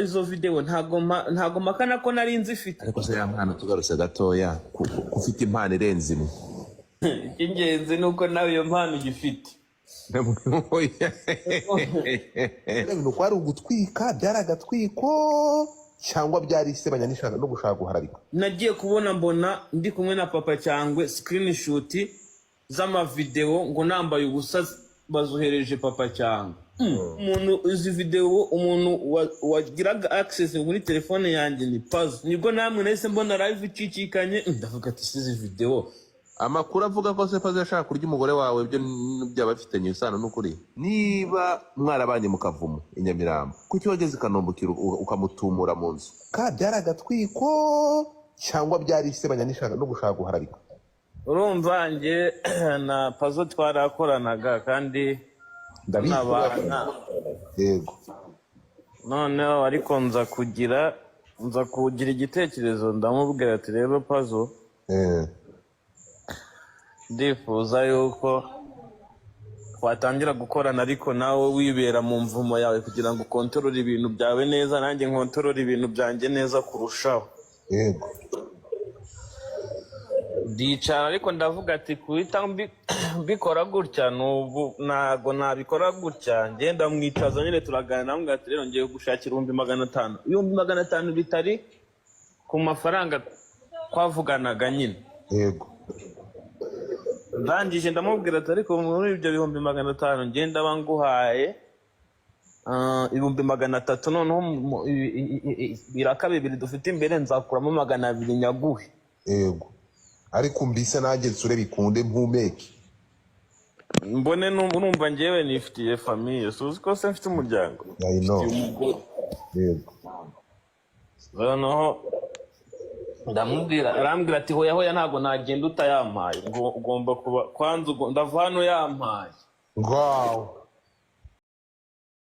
Izo videwo ntago mpakana ko nari nzifite. Ariko se ya mpano, tugarutse gatoya, ko ufite impano irenze imwe? Icy'ingenzi ni uko nawe iyo mpano ugifite. Biriya bintu kwari ugutwika, byari agatwiko cyangwa byari isebanya n'ishaka no gushaka guharabika? Nagiye kubona mbona ndi kumwe na Papa Cyangwe, screenshot z'amavidewo ngo nambaye ubusa bazohereje Papa Cyangwe. Umuntu izi videwo, umuntu wagiraga access muri telefone yanjye ni Pazo. Nibwo namwe nahise mbona live icicikanye. Ndavuga ati: "Si izi videwo?" Amakuru avuga ko se Pazo yashaka kurya umugore wawe, byo byaba bifitanye isano n'ukuri? Niba mwarabanye mu Kavumu i Nyamirambo, kuki wageze i Kanombe ukamutumura mu nzu? Ka byari agatwiko cyangwa byari isebanya n'ishaka no gushaka guharabika? Urumva, njye na Pazo twarakoranaga kandi Ndabizi. tunabana. Noneho ariko nza kugira igitekerezo, ndamubwira ati: "Rero Pazo, ndifuza yuko twatangira gukorana, ariko nawe wibera mu mvumo yawe kugira ngo ukontorore ibintu byawe neza, nanjye nkontorore ibintu byanjye neza kurushaho." Ndicara, ariko ndavuga ati kuhita mbikora gutya nubu ntago nabikora gutya. Ngenda mwicaza nyine, turaganira, ndamubwira ati: "Rero ngiye gushakira 500,000, 500,000 bitari ku mafaranga twavuganaga nyine." Ndangije ndamubwira ati: "Ariko muri ibyo 500,000 ngenda banguhaye 300,000, noneho ibiraka bibiri dufite imbere nzakuramo 200 nyaguhe." Yego, ariko mbise nanjye nsure bikunde mpumeke. Mbone urumva njyewe nifitiye famille, suzi ko se mfite umuryango, I know. mfitiye umugore. Noneho ndamubwira, arambwira ati: "Hoya, hoya, ntabwo nagenda utayampaye, ngo ugomba kuba kwanza ndava hano yampaye." Ngaho.